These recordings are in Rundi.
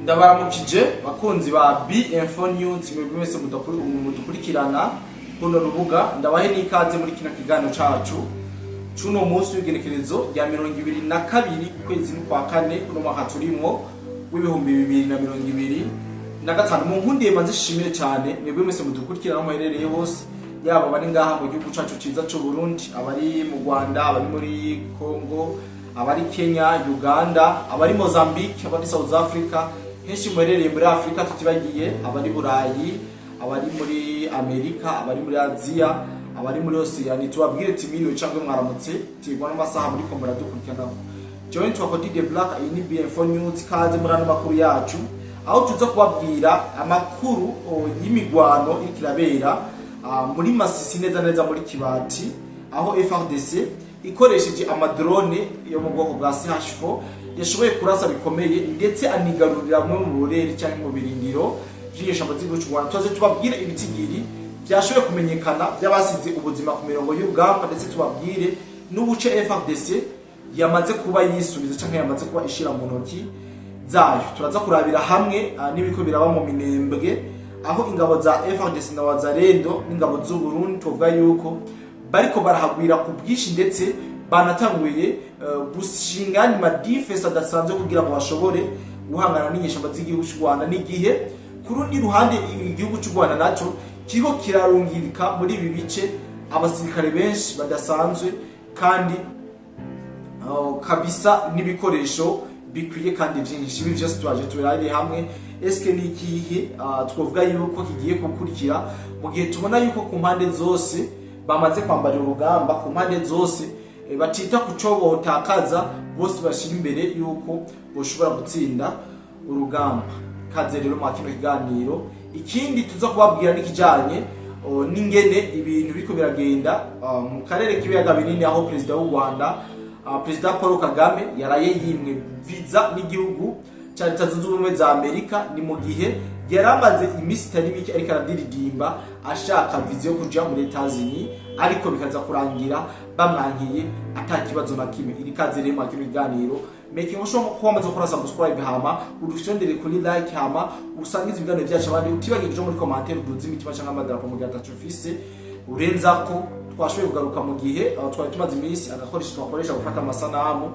Ndabaramukije bakunzi ba B-Info News, mwebwe mwese mudukurikirana kuno rubuga. Ndabahe n'ikaze muri kino kiganiro cacu cuno munsi w'igerekerezo rya 22 ukwezi kwa kane, uno mwaka turimwo w'2025. Mu nkundiye manze shimire cyane mwebwe mwese mudukurikirana aho muherereye hose, yaba abari ngaha mu gihugu cacu ciza c'u Burundi, abari mu Rwanda, abari muri Congo, abari Kenya, Uganda, abari Mozambique, abari South Africa, henshi muherereye muri Afrika, tutibagiye abari Burayi, abari muri Amerika, abari muri Aziya, abari muri Oceania. Tubabwire timiriwe cyangwa mwaramutse, tigwa n'amasaha muriko muradukurikirana. Jewe nitwa Cody the Black, iyi ni BM4 News. Kaze muri ano makuru yacu, aho tuza kubabwira amakuru y'imigwano iriko irabera muri Masisi, neza neza muri Kibati, aho FARDC ikoresheje amadrone yo mu bwoko bwa CH4 yashoboye kurasa bikomeye, ndetse anigarurira bumwe mu burere cyangwa mu birindiro vy'inyeshamba z'igihugu c'u Rwanda. Tuze tubabwire ibitigiri byashoboye kumenyekana by'abasize ubuzima ku mirongo y'urugamba, ndetse tubabwire n'ubuce FARDC yamaze kuba yisubiza cyangwa yamaze kuba ishira mu ntoki zayo. Turaza kurabira hamwe n'ibiko biraba mu Minembwe, aho ingabo za FARDC na Wazalendo n'ingabo z'u Burundi tuvuga yuko bariko barahagwira ku bwinshi, ndetse banatanguye gushinga andi madefense adasanzwe kugira ngo bashobore guhangana n'inyeshamba z'igihugu cy'u Rwanda, n'igihe ku rundi ruhande igihugu cy'u Rwanda naco kiriko kirarungika muri ibi bice abasirikare benshi badasanzwe kandi kabisa n'ibikoresho bikwiye kandi byinshi. Ibi byose turaje tubirabire hamwe. Eske ni ikihe twovuga yuko kigiye gukurikira, mu gihe tubona yuko ku mpande zose bamaze kwambarira urugamba, ku mpande zose batita ku co botakaza, bose bashira imbere yuko boshobora gutsinda urugamba? Kaze rero mwa kino kiganiro. Ikindi tuza kubabwira n'ikijanye n'ingene ibintu biriko biragenda mu karere k'ibiyaga binini, aho perezida w'u Rwanda, perezida Paul Kagame, yaraye yimwe visa n'igihugu ca Leta Zunze Ubumwe za Amerika. Ni mu gihe yari amaze iminsi itari mike ariko aradiridimba ashaka viza yo kuja muri Etats-Unis, ariko bikaza kurangira bamwankiye ata kibazo na kimwe. Iri kaze rero mwa kino kiganiro. Making sure ko wamaze gukora subscribe, hama udufyondere kuri like, hama usangize ibiganiro byacu abandi, utibagiye kuja muri commentaire uduze imitima canke amadarapo mu gihe ataco ufise urenza ko. Twashoboye kugaruka mu gihe aho twari tumaze iminsi agakoresho twakoresha gufata amasanamu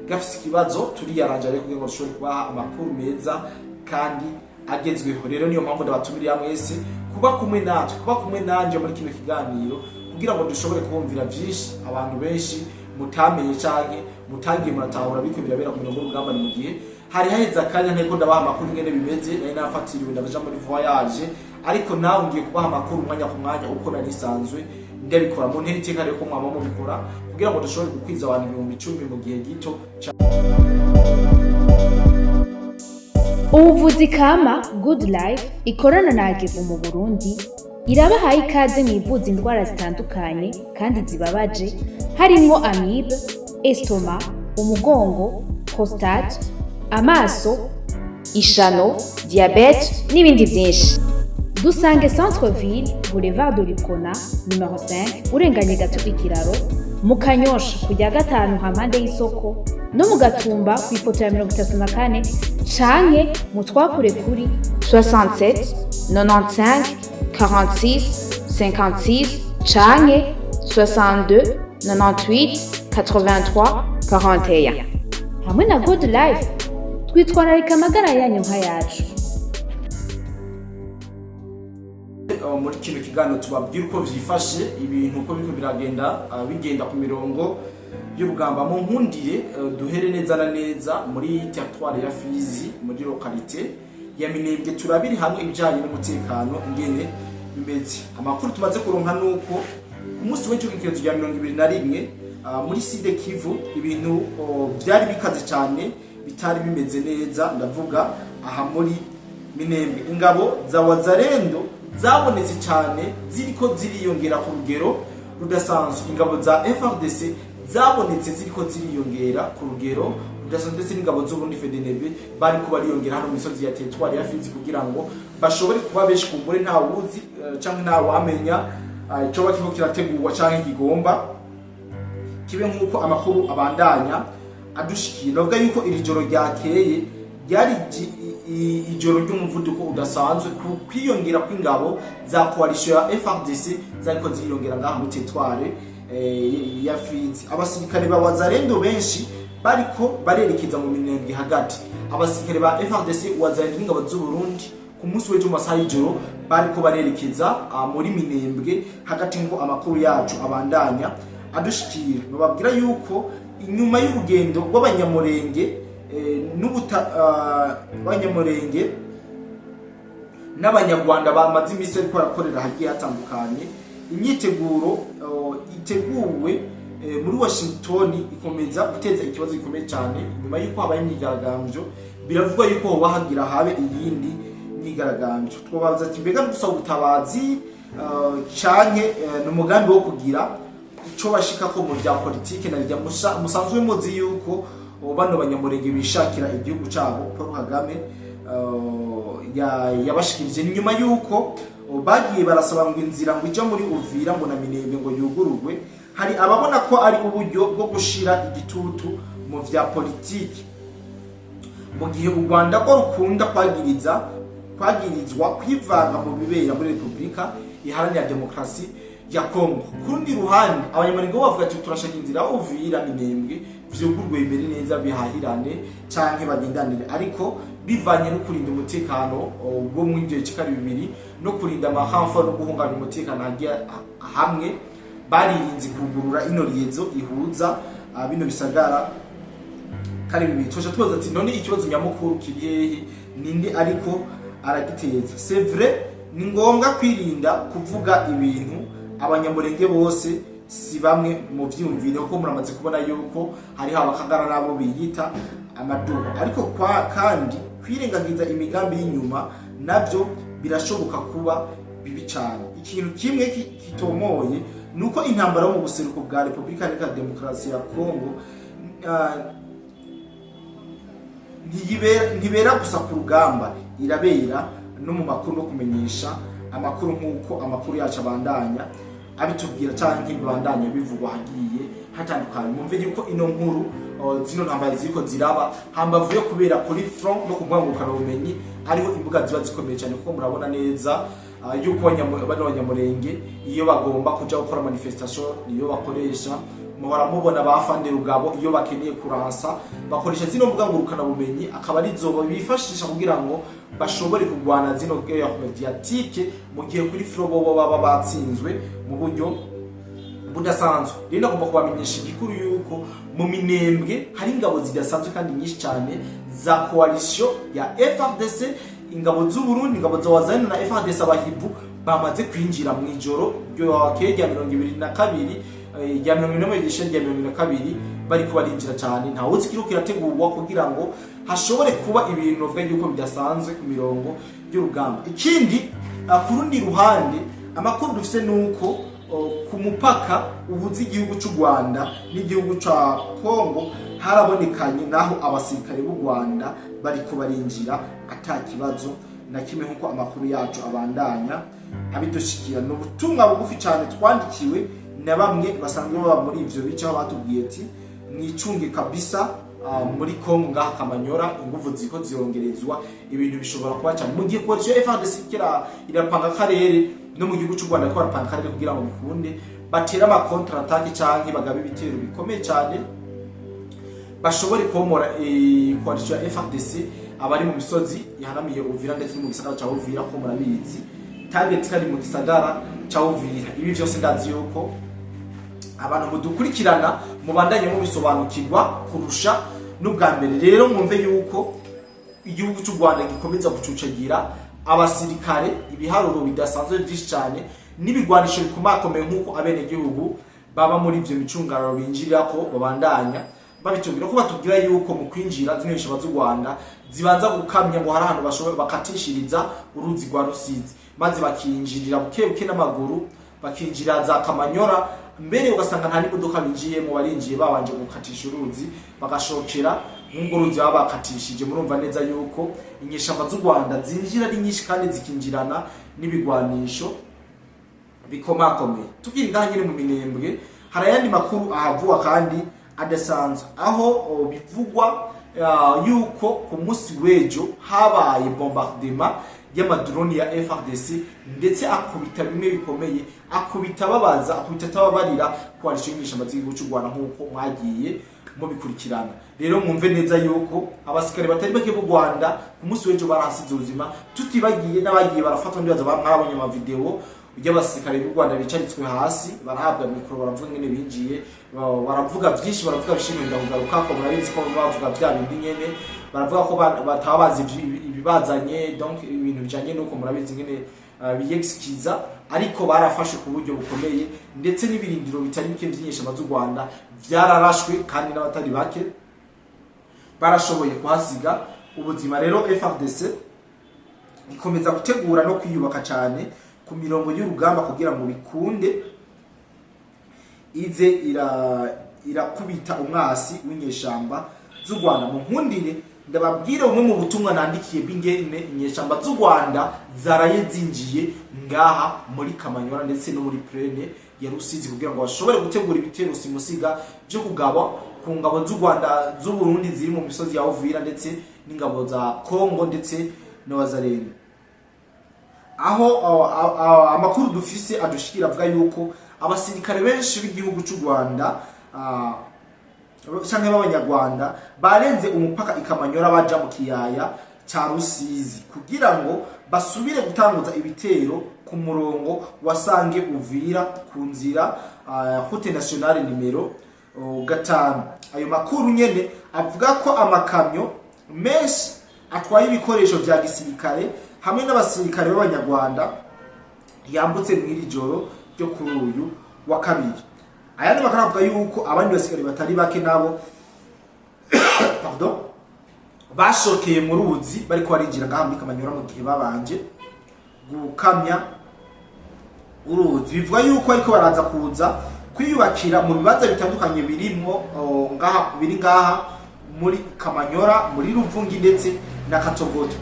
gafise ikibazo. Turiyaranja rero kugira ngo dushobore kubaha amakuru meza kandi agezweho. Rero niyo mpamvu ndabatumiriye mwese kuba kumwe natwe, kuba kumwe nanje muri kino kiganiro, kugira ngo dushobore kubumvira vyinshi abantu benshi mutamenye canke mutangiye muratahura biriko birabera ku mirongo y'urugamba. Ni mu gihe hari haheze akanya nteko ndabaha amakuru ingene bimeze, nari nafatiriwe ndaja muri voyage, ariko nawe ngiye kubaha amakuru umwanya ku mwanya uko nari nsanzwe ndabikora. Mu ntera iteka rero ko mwama mubikora kugira ngo dushobore gukwiza abantu 10,000 mu gihe gito. Ubuvuzi kama Good Life ikorana na Agevu mu Burundi irabahaye ikaze mwivuza indwara zitandukanye kandi zibabaje, harimwo amibe, estomac, umugongo, prostate, amaso, ishano, diabète n'ibindi byinshi. Dusange Centre Ville, Boulevard de l'Uprona numéro 5, urenganye gato ikiraro mu Kanyosha, kujya gatanu hampande y'isoko, no mu Gatumba ku ipoto ya 34, canke mu twakure kuri 67 95 46 56 canke 62 98 83 41. Hamwe na Good Life twitwararika amagara yanyu nk'ayacu. Muri kino kiganiro tubabwira uko vyifashe ibintu, uko biriko biragenda, bigenda ku mirongo y'urugamba. Mu nkundire duhere neza na neza muri territoire ya Fizi, muri localité ya Minembwe, turabiri hamwe ibijanye n'umutekano ingene bimeze. Amakuru tumaze kuronka nuko ku munsi w'ejo w'igenekerezo rya 21, muri Sud Kivu ibintu byari bikaze cyane, bitari bimeze neza. Ndavuga aha muri Minembwe, ingabo za Wazalendo zabonetse cyane ziriko ziriyongera ku rugero rudasanzwe, ingabo za FARDC zabonetse ziriko ziriyongera ku rugero rudasanzwe, ndetse n'ingabo z'Uburundi FDNB bariko bariyongera hano mu misozi ya territoire ya Fizi kugira ngo bashobore kuba benshi. Kumbure nta wuzi canke nta wamenya icoba kiriko kirategurwa canke kigomba kibe. Nk'uko amakuru abandanya adushikiye, navuga yuko iri joro ryakeye ryari Ijoro ry'umuvuduko udasanzwe ku kwiyongera kw'ingabo za coalition ya FARDC zariko ziyongera ngaha muri territoire ya Fizi. Abasirikare ba Wazalendo benshi bariko barerekeza mu Minembwe hagati. Abasirikare ba FARDC, Wazalendo n'ingabo z'u Burundi ku munsi w'ejo mu masaha y'ijoro bariko barerekeza muri Minembwe hagati, ngo amakuru yacu abandanya adushikira. Bababwira yuko inyuma y'urugendo rw'Abanyamurenge n'ubuta Abanyamurenge n'Abanyarwanda bamaze iminsi ariko barakorera hagiye hatandukanye, imyiteguro iteguwe muri Washington ikomeza guteza ikibazo gikomeye cyane. Nyuma y'uko habaye imyigaragambyo, biravugwa yuko hoba hagira habe iyindi myigaragambyo. Twabaza ati: mbega no gusaba ubutabazi canke ni umugambi wo kugira ico bashikako mu vya politike? Na rya musanzwe muzi yuko bano Banyamurenge bishakira igihugu cabo. Paul Kagame yabashikirije ni nyuma yuko bagiye barasaba ngo inzira ngo ija muri Uvira ngo na Minembwe ngo yugururwe. Hari ababona ko ari uburyo bwo gushira igitutu mu vya politiki, mu gihe u Rwanda rwo rukunda kwagirizwa kwivanga mu bibera muri Repubulika Iharanira Demokarasi ya Kongo. Ku rundi ruhande, Abanyamurenge bo bavuga ati: turashaka inzira Uvira Minembwe vyugurwe, bimere neza, bihahirane canke bagendanire, ariko bivanye no kurinda umutekano wo muri ivyo bice ari bibiri no kurinda amahamfa no guhungabanya umutekano hagiye hamwe, baririnze kugurura ino liaison ihuza bino bisagara kari bibiri. Tuca tubaza ati: none ikibazo nyamukuru kiri hehe? Ninde ariko aragiteza? C'est vrai, ni ngombwa kwirinda kuvuga ibintu. Abanyamurenge bose si bamwe mu vyiyumviro, kuko muramaze kubona yuko hariho Abakagara nabo biyita amaduha. Ariko kwa kandi kwirengagiza imigambi y'inyuma navyo birashoboka kuba bibi cyane. Ikintu kimwe kitomoye ni uko intambara yo mu buseruko bwa Repubulika Iharanira Demokarasi ya Kongo ntibera gusa ku rugamba, irabera no mu makuru no kumenyesha amakuru, nk'uko amakuru yacu abandanya abitubwira canke bibandanya bivugwa hagiye hatandukanye. Mumve yuko ino nkuru zino ntambara ziriko ziraba hambavu yo kubera kuri front no kumwangukana ubumenyi, ariho imbuga ziba zikomeye cyane, kuko murabona neza yuko bano Banyamurenge iyo bagomba kuja gukora manifestation niyo bakoresha. Muhora mubona ba Fande Rugabo iyo bakeneye kuransa bakoresha zino mbuga ngurukana bumenyi, akaba ari zo bifashisha kugira ngo bashobore kurwana zino guerre médiatique, mu gihe kuri front bobo baba batsinzwe mu buryo budasanzwe. Rero nagomba kubamenyesha igikuru yuko mu Minembwe hari ingabo zidasanzwe kandi nyinshi cyane za coalition ya FARDC, ingabo z'u Burundi, ingabo za Wazalendo na FARDC Abahibu bamaze kwinjira mu ijoro ryo rya 22, rya 21, rya 22. Bariko barinjira cyane, ntawe uzi ikiriko kirategurwa kugira ngo hashobore kuba ibintu bavuga yuko bidasanzwe ku mirongo y'urugamba. Ikindi, ku rundi ruhande, amakuru dufise nuko ku mupaka uhuza igihugu cy'u Rwanda n'igihugu ca Kongo harabonekanye naho abasirikare b'u Rwanda bariko barinjira ata kibazo na kimwe, nk'uko amakuru yacu abandanya abidushikira. Ni ubutumwa bugufi cyane twandikiwe na bamwe basanzwe baba muri ivyo bice, aho batubwiye ati: mwicunge kabisa muri Kongo ngaha Kamanyora inguvu ziko zirongerezwa, ibintu bishobora kuba cyane mu gihe coalition FARDC kira irapanga akarere no mu gihugu cy'u Rwanda ko barapanga akarere kugira ngo bikunde batere ama contre-attaque canke bagabe ibitero bikomeye cyane, bashobore komora coalition ya FARDC abari mu misozi ihanamiye Uvira ndetse no mu gisagara ca Uvira, ko murabizi target kari mu gisagara ca Uvira. Ibi vyose ndazi yuko abantu mudukurikirana mubandanye mubisobanukirwa kurusha n'ubwa mbere. Rero mwumve yuko igihugu cy'u Rwanda gikomeza gucucagira abasirikare ibiharuro bidasanzwe byinshi cyane n'ibigwanisho bikomakomeye, nk'uko abenegihugu baba muri ivyo micungararo binjirira ko babandanya babitubwira, ko batubwira yuko mu kwinjira zino nyeshamba z'u Rwanda zibanza gukamya, ngo hari ahantu bashobora bakatishiriza uruzi rwa Rusizi, maze bakinjirira buke buke n'amaguru, bakinjira za Kamanyora. Mbere ugasanga nta n'imodoka binjiyemo, barinjiye babanje gukatisha uruzi, bagashokera nk'urwo ruzi baba bakatishije. Murumva neza yuko inyeshamba z'u Rwanda zinjira ari nyinshi kandi zikinjirana n'ibigwanisho bikomakomeye. Tukiri ngaha nyine mu Minembwe, hari ayandi makuru ahavugwa kandi adasanzwe, aho bivugwa yuko ku munsi w'ejo habaye bombardement y'amadrone ya FARDC, ndetse akubita bimwe bikomeye, akubita babaza, akubita atababarira coalition y'inyeshamba z'igihugu cy'u Rwanda, nk'uko mwagiye mubikurikirana. Rero mwumve neza yuko abasirikare batari bake b'u Rwanda ku munsi w'ejo barahasize ubuzima, tutibagiye n'abagiye barafatwa. Ndibaza mwarabonye amavideo y'abasirikare b'u Rwanda bicaritswe hasi, barahabwa mikoro, baravuga ingene binjiye, baravuga byinshi, baravuga bishimye. Ndakugaruka ko murabizi ko bavuga bya bindi nyene, baravuga ko bataba bazi ibibazanye, donc ibintu bijanye nuko murabizi ingene biyexikiza, ariko barafashe ku buryo bukomeye, ndetse n'ibirindiro bitari bike by'inyeshamba z'u Rwanda vyararashwe, kandi n'abatari bake barashoboye kuhasiga ubuzima. Rero FARDC ikomeza gutegura no kwiyubaka cyane ku mirongo y'urugamba kugira ngo bikunde ize irakubita umwasi w'inyeshamba z'u Rwanda. Mu nkundire ndababwire bumwe mu butumwa nandikiye bw'ingene inyeshamba z'u Rwanda zaraye zinjiye ngaha muri Kamanyora ndetse no muri plaine ya Rusizi, kugira ngo bashobore gutegura ibitero simusiga byo kugaba ku ngabo z'u Rwanda, z'u Burundi ziri mu misozi ya Uvira, ndetse n'ingabo za Congo ndetse n'Abazarene, aho amakuru dufise adushikira avuga yuko abasirikare benshi b'igihugu cy'u Rwanda canke b'Abanyarwanda barenze umupaka ikamanyora baja mu kiyaya ca Rusizi kugira ngo basubire gutanguza ibitero ku murongo wasange Uvira ku nzira route nationale nimero 5. Ayo makuru nyene avuga ko amakamyo menshi atwaye ibikoresho vya gisirikare hamwe n'abasirikare b'Abanyarwanda yambutse mw'iri joro ryo kuri uyu wa kabiri. Ayandi makuru avuga yuko abandi basirikare batari bake nabo, pardon, bashokeye mu ruzi bariko barinjira ngaha muri Kamanyora mu gihe babanje gukamya uruzi. Bivuga yuko ariko baraza kuza kwiyubakira mu bibanza bitandukanye birimwo ngaha, biri ngaha muri Kamanyora, muri Ruvungi ndetse na Katogoto,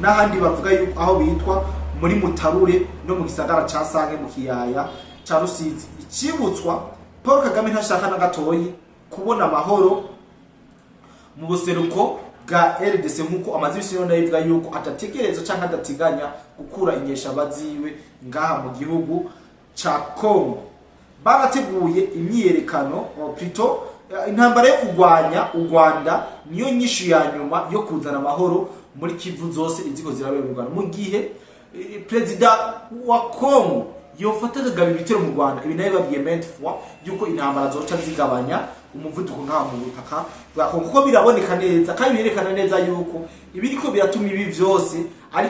n'ahandi bavuga yuko aho bitwa muri Mutarure no mu gisagara ca Sange mu kiyaya ca Rusizi. Ikibutswa, Paul Kagame ntashaka na gatoyi kubona amahoro mu buseruko bwa RDC, nkuko amaze imisi yose yivuga yuko adategereza canke adateganya gukura inyeshamba ziwe ngaha mu gihugu ca Congo. Barateguye imyiyerekano, plutôt intambara yo kurwanya u Rwanda niyo nyishu ya nyuma yo kuzana amahoro muri Kivu zose iziko zirabera mu Rwanda, mu gihe perezida wa Congo yofata akagaba ibitero mu Rwanda. Ibi nayo babwiye maintes fois yuko intambara zoca zigabanya umuvuduko ngaha mu butaka bwa Congo, kuko biraboneka neza kandi birerekana neza yuko ibiriko biratuma ibi vyose ari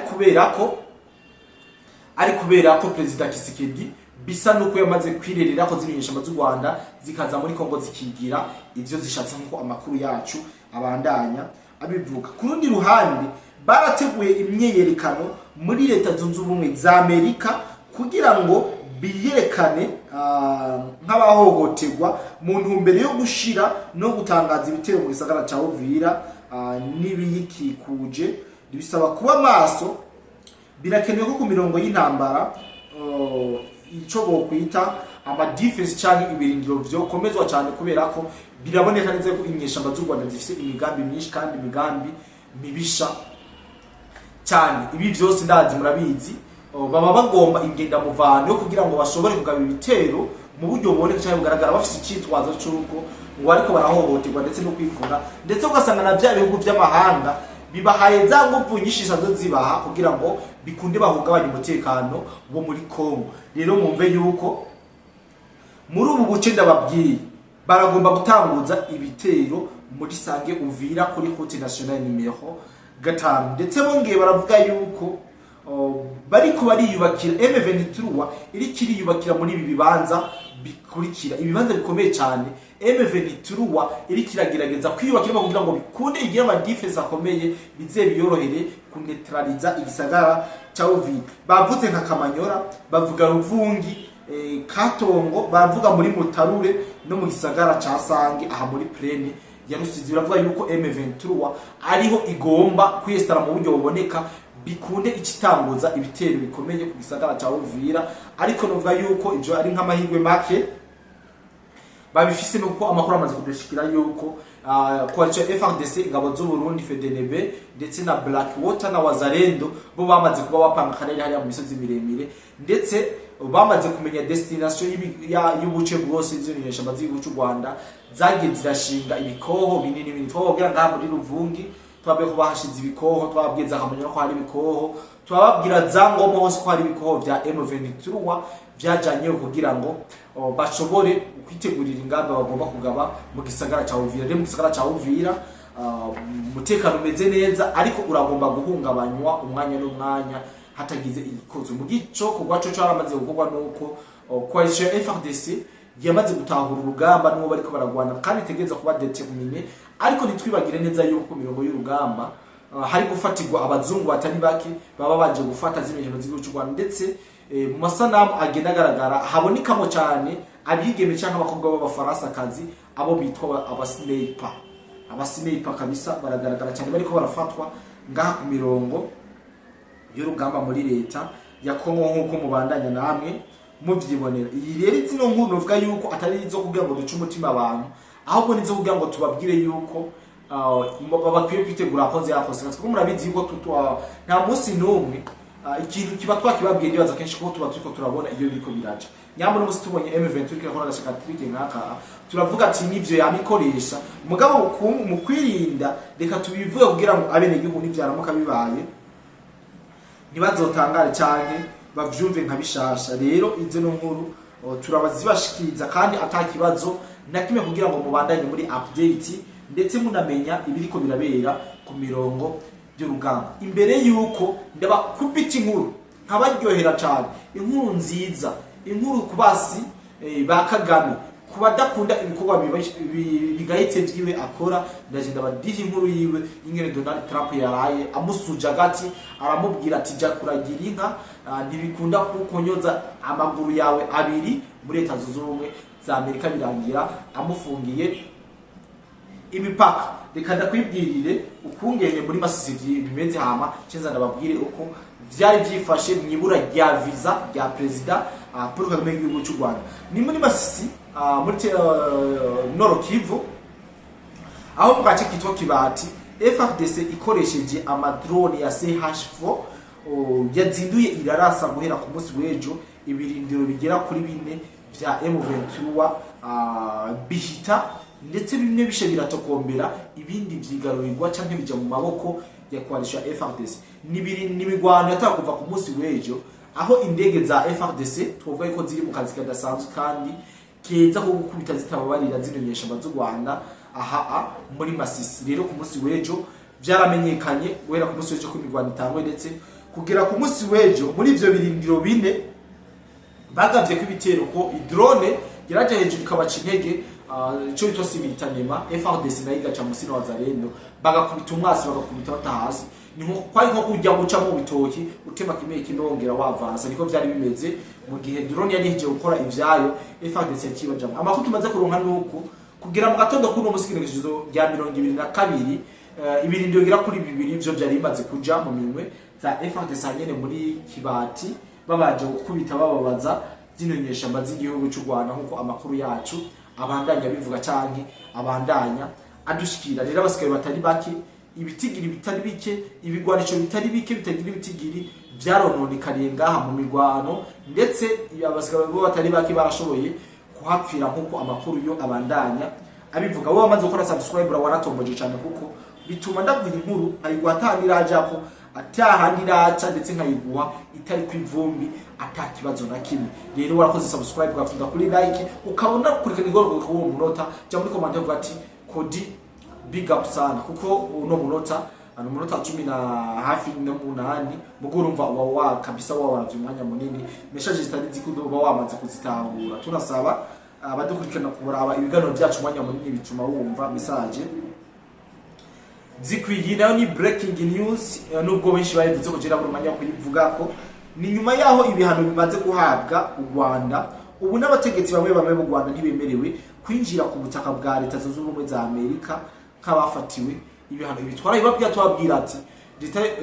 kubera ko perezida Tshisekedi bisa nuko yamaze kwirerera ko zino nyeshamba z'u Rwanda zikaza muri Congo zikigira ivyo zishatse, nkuko amakuru yacu abandanya abivuga. Ku rundi ruhande, barateguye imyiyerekano muri Leta Zunze Ubumwe za Amerika kugira ngo biyerekane nk'abahohoterwa mu ntumbero yo gushira no gutangaza ibitero mu gisagara ca Uvira n'ibiyikikuje. Bisaba kuba maso. Birakenewe ko ku mirongo y'intambara ico bokwita ama defense canke ibirindiro vyokomezwa cyane, kubera ko biraboneka neza ko inyeshamba z'u Rwanda zifise imigambi myinshi kandi imigambi mibisha cyane. Ibi byose ndazi murabizi. Baba bagomba ingendamuvano yo kugira ngo bashobore kugaba ibitero mu buryo buboneka cyangwa bugaragara, bafise icitwazo c'uko ngo ariko barahohoterwa ndetse no kwivuna, ndetse ugasanga na bya bihugu by'amahanga bibahaye za nguvu nyinshi zisanzwe zibaha kugira ngo bikunde bahungabanye umutekano wo muri Congo. Rero mwumve yuko muri ubu buce ndababwiye baragomba gutanguza ibitero muri Sange Uvira kuri route nationale nimero 5, ndetse bongeye baravuga yuko bariko bariyubakira, M23 iriko iriyubakira muri ibi bibanza bikurikira, ibibanza bikomeye cyane. M23 iriko iragerageza kwiyubakira kugira ngo bikunde igire ama defense akomeye, bize biyorohere kuneutraliza igisagara ca Uvira. Bavuze nka Kamanyora, bavuga Ruvungi, Katongo, baravuga muri Mutarure no mu gisagara ca Sange aha muri plaine ya Rusizi. Baravuga yuko M23 ariho igomba kwiyestara mu buryo buboneka, bikunde ikitanguza ibitero bikomeye ku gisagara ca Uvira. Ariko novuga yuko ivyo ari nk'amahirwe make babifise, nuko amakuru amaze kudushikira yuko Coalition FARDC, ingabo z'u Burundi, FDNB ndetse na Blackwater na Wazalendo, bo bamaze kuba bapanga akarere hariya mu misozi miremire, ndetse bamaze kumenya destination y'ubuce bwose izo nyeshamba z'igihugu cy'u Rwanda zagiye zirashinga ibikoho binini binini. Twababwira ngaha muri Ruvungi, twababwiye ko bahashize ibikoho, twababwiye za Kamanyola ko hari ibikoho, twababwira za Ngoma hose ko hari ibikoho vya M23 vyajanye kugira ngo bashobore kwitegurira ingamba bagomba kugaba mu gisagara ca Uvira. Rero mu gisagara ca Uvira umutekano umeze neza, ariko uragomba guhungabanywa umwanya n'umwanya hatagize igikozwe. Mu gico kugwa co caramaze gukorwa nuko coalition FARDC yamaze gutahura urugamba n'uwo bariko baragwana kandi itegereza kuba déterminée. Ariko ntitwibagire neza yuko mirongo y'urugamba hari gufatirwa abazungu batari bake baba baje gufata zino nkino z'igihugu cy'u Rwanda, ndetse mu masanamu agenda agaragara habonekamo cyane abigeme cyangwa abakobwa b'abafaransa-kazi, abo bitwa abasniper. Abasniper kabisa baragaragara cyane bariko barafatwa ngaha ku mirongo y'urugamba muri leta ya Kongo, nk'uko mubandanya namwe muvyibonera. Iyi rero zino nkuru novuga yuko atari izo kugira ngo duce umutima abantu, ahubwo nizo kugira ngo tubabwire yuko bakwiye kwitegura akoze yakoze, kuko murabizi yuko tutwa nta munsi n'umwe ikintu kiba twakibabwiye. Ndibaza kenshi ko tuba turiko turabona iyo biriko biraca. Nyamara umunsi tubonye M23 irakora agashaka trick nkaka, turavuga ati nivyo yamikoresha. Mugabo mu kwirinda, reka tubivuge kugira ngo abenegihugu nivyaramuka bibaye ntibazotangare canke bavyumve nka bishasha. Rero izo no nkuru turabazibashikiriza kandi ata kibazo na kimwe, kugira ngo mubandanye muri update, ndetse munamenya ibiriko birabera ku mirongo y'urugamba. Imbere yuko ndabakubita inkuru nkabaryohera cyane, inkuru nziza, inkuru ku basi ba Kagame, ku badakunda ibikorwa bigayitse vyiwe akora, ndaje ndabadiha inkuru yiwe, ingene Donald Trump yaraye amusuje agati, aramubwira ati: "Jya kuragira inka, ntibikunda kukonyoza amaguru yawe abiri muri Leta Zunze Ubumwe za Amerika." Birangira amufungiye imipaka. Reka ndakwibwirire ukungene muri Masisi bimeze, hama cenza ndababwire uko vyari vyifashe mw'ibura rya visa rya perezida Paul Kagame w'igihugu cy'u Rwanda. Ni muri Masisi, muri Nord Kivu, aho mu gace kitwa Kibati, FARDC ikoresheje amadrone ya CH4 yazinduye irarasa guhera ku munsi w'ejo ibirindiro bigera kuri bine vya M23, bihita, ndetse bimwe bishe biratokombera, ibindi vyigarurirwa canke bija mu maboko ya coalition ya FARDC. Ni imigwano yataka kuva ku munsi w'ejo, aho indege za FARDC twovuga yuko ziri mu kazi kadasanzwe kandi keza ko gukubita zitababarira zino nyeshamba z'u Rwanda aha muri Masisi. Rero ku munsi w'ejo vyaramenyekanye guhera ku munsi w'ejo ko imirwano itangwe, ndetse kugera ku munsi w'ejo muri ivyo birindiro bine bagavye ko ibitero, ko idrone yaraje hejuru ikabaca intege, ico bitwa simultanément FARDC nayo igaca musi na Wazalendo, bagakubita umwasi, bagakubita bata hasi. Ni nko kwari nko kujya guca mu bitoki, utema kimwe kimwe wongera wavansa, niko vyari bimeze. Mu gihe drone yari ihejeje gukora ivyayo, FARDC yakibajamwo. Amakuru tumaze kuronka nuko kugera mu gatondo k'uno musi, igenekerezo rya 22, ibirindiro bigera kuri bibiri vyo vyari bimaze kuja mu minwe za FARDC nyene muri Kibati, babanje gukubita bababaza zino nyeshamba z'igihugu cy'u Rwanda, nk'uko amakuru yacu abandanya bivuga canke abandanya adushikira. Rero abasirikare batari bake, ibitigiri bitari bike, ibigwanisho bitari bike bitagira ibitigiri vyarononekariye ngaha mu mirwano, ndetse abasirikare bo batari bake barashoboye kuhapfira, nk'uko amakuru yo abandanya abivuga. Wowe wamaze gukora subscribe, waratomboje cyane, kuko bituma ndabwira inkuru nkayiguha atanirajako, atahandi iraca, ndetse nkayiguha itari ku ivumbi, ata kibazo na kimwe. Rero warakoze subscribe, ugafunda kuri like, ukabona kurikana igororwa kuri uwo munota, jya muri comment uvuga ati: "Kodi, big up sana," kuko uno munota ni umunota cumi na hafi n'umunani, mugo urumva uba wa kabisa wawaravye umwanya munini, message zitari zikudo uba wamaze kuzitahura. Tunasaba abadukurikirana kuraba ibiganiro byacu umwanya munini, bituma wumva message zikwiye. Nayo ni breaking news, nubwo benshi bayivuze ko jera buri mwanya kuyivuga ko ni nyuma yaho ibihano bimaze guhabwa u Rwanda. Ubu n'abategetsi bamwe bamwe mu Rwanda ntibemerewe kwinjira ku butaka bwa Leta Zunze Ubumwe za Amerika nk'abafatiwe ibihano. Ibitwara ibabwira, tubabwira ati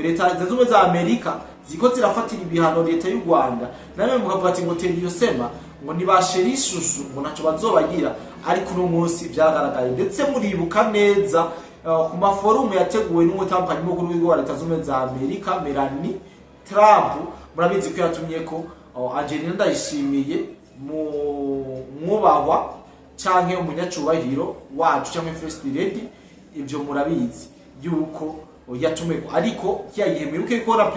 Leta Zunze Ubumwe za Amerika ziko zirafatira ibihano leta y'u Rwanda, namwe mukavuga ati ngo tera iyo sema. Ngo ntibashira ishushu, ngo ntacyo bazobagira. Ariko uno munsi byaragaragaye, ndetse muribuka neza ku maforumu yateguwe n'umutambukanyi mukuru w'igihugu wa Leta Zunze za Amerika, Melanie Trump. Murabizi ko yatumye ko Angelina Ndayishimiye, mu mwubahwa canke umunyacubahiro wacu canke First Lady. Ibyo murabizi yuko yatumeko. Ariko kiya gihe mwibuke ko na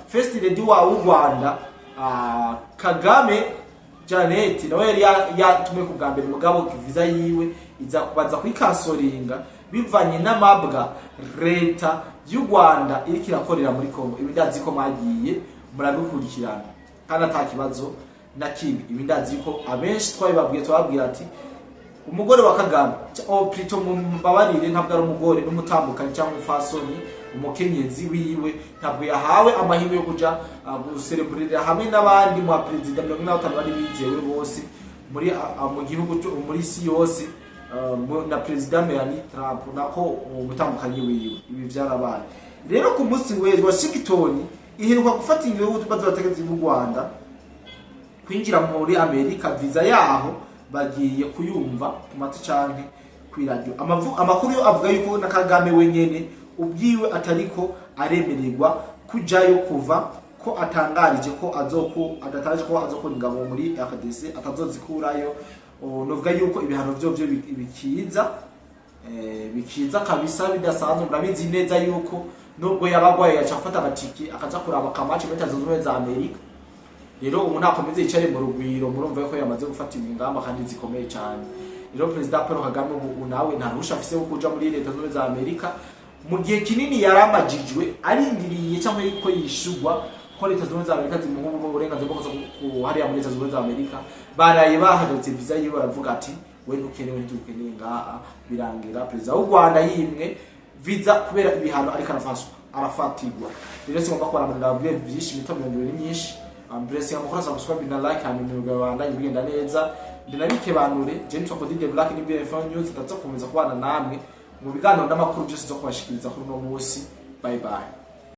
First Lady wa w'u Rwanda, Kagame Janet, nawe yari yatumwe ku bwa mbere, mugabo visa yiwe iza kubaza kuyikansoringa bivanye n'amabwa leta y'u Rwanda iriko irakorera muri Congo. Ibi ndazi ko mwagiye murabikurikirana kandi ata kibazo na kimwe. Ibi ndazi ko abenshi twabibabwiye, twababwira ati umugore wa Kagame, oh, plutôt mumbabarire, ntabwo ari umugore, n'umutambukanyi cyangwa umupfasoni, umukenyezi wiwe, ntabwo yahawe amahirwe yo kuja gusereburira hamwe n'abandi mu perezida 45 bari bizewe bose muri mu gihugu muri isi yose, na perezida Melanie Trump, nako umutambukanyi wiwe. Ibi vyarabaye rero ku munsi w'ejo. Washington iheruka gufata ingingo yo gutubaza abategetsi b'u Rwanda kwinjira muri Amerika. Visa yaho bagiye kuyumva ku matwi canke kw'iradiyo. Amakuru yo avuga yuko na Kagame wenyene ubwiwe atariko aremererwa kujayo kuva ko atangarije ko azoku adatangaje ko azokura ingabo muri RDC, atazozikurayo. Novuga yuko ibihano vyo vyo bikiza, bikiza kabisa bidasanzwe. Murabizi neza yuko nubwo yabagwaye yaca afata agatiki akaja kuraba ka match muri Leta Zunze Ubumwe za Amerika. Rero ubu nakomeze yicare mu Rugwiro. Murumva ko yamaze gufata ingamba kandi zikomeye cyane. Rero perezida Paul Kagame ubu nawe nta ruhusha afise wo kuja muri Leta Zunze Ubumwe za Amerika, mu gihe kinini yaramajijwe arindiriye cyangwa ko yishurwa ko Leta Zunze Ubumwe za Amerika zimuha uburenganzira bwo kuza hariya muri Leta Zunze Ubumwe za Amerika. Baraye bahagaritse visa yiwe, baravuga ati we ntukenewe, ntitukeneye ngaha. Birangira perezida w'u Rwanda yimwe visa kubera ibihano ariko arafashwa, arafatirwa. Rero singomba kubaramira, ndababwiye byinshi, iminota 20 ni myinshi. Mbese mukora subscribe na like, hanyuma ibintu bibandanye bigenda neza. Ndinabikebanure je nitwa Cody the Black, ni BF News. Ndaza gukomeza kubana namwe mu biganiro n'amakuru byose zo kubashikiriza kuri uno munsi. Bye bye.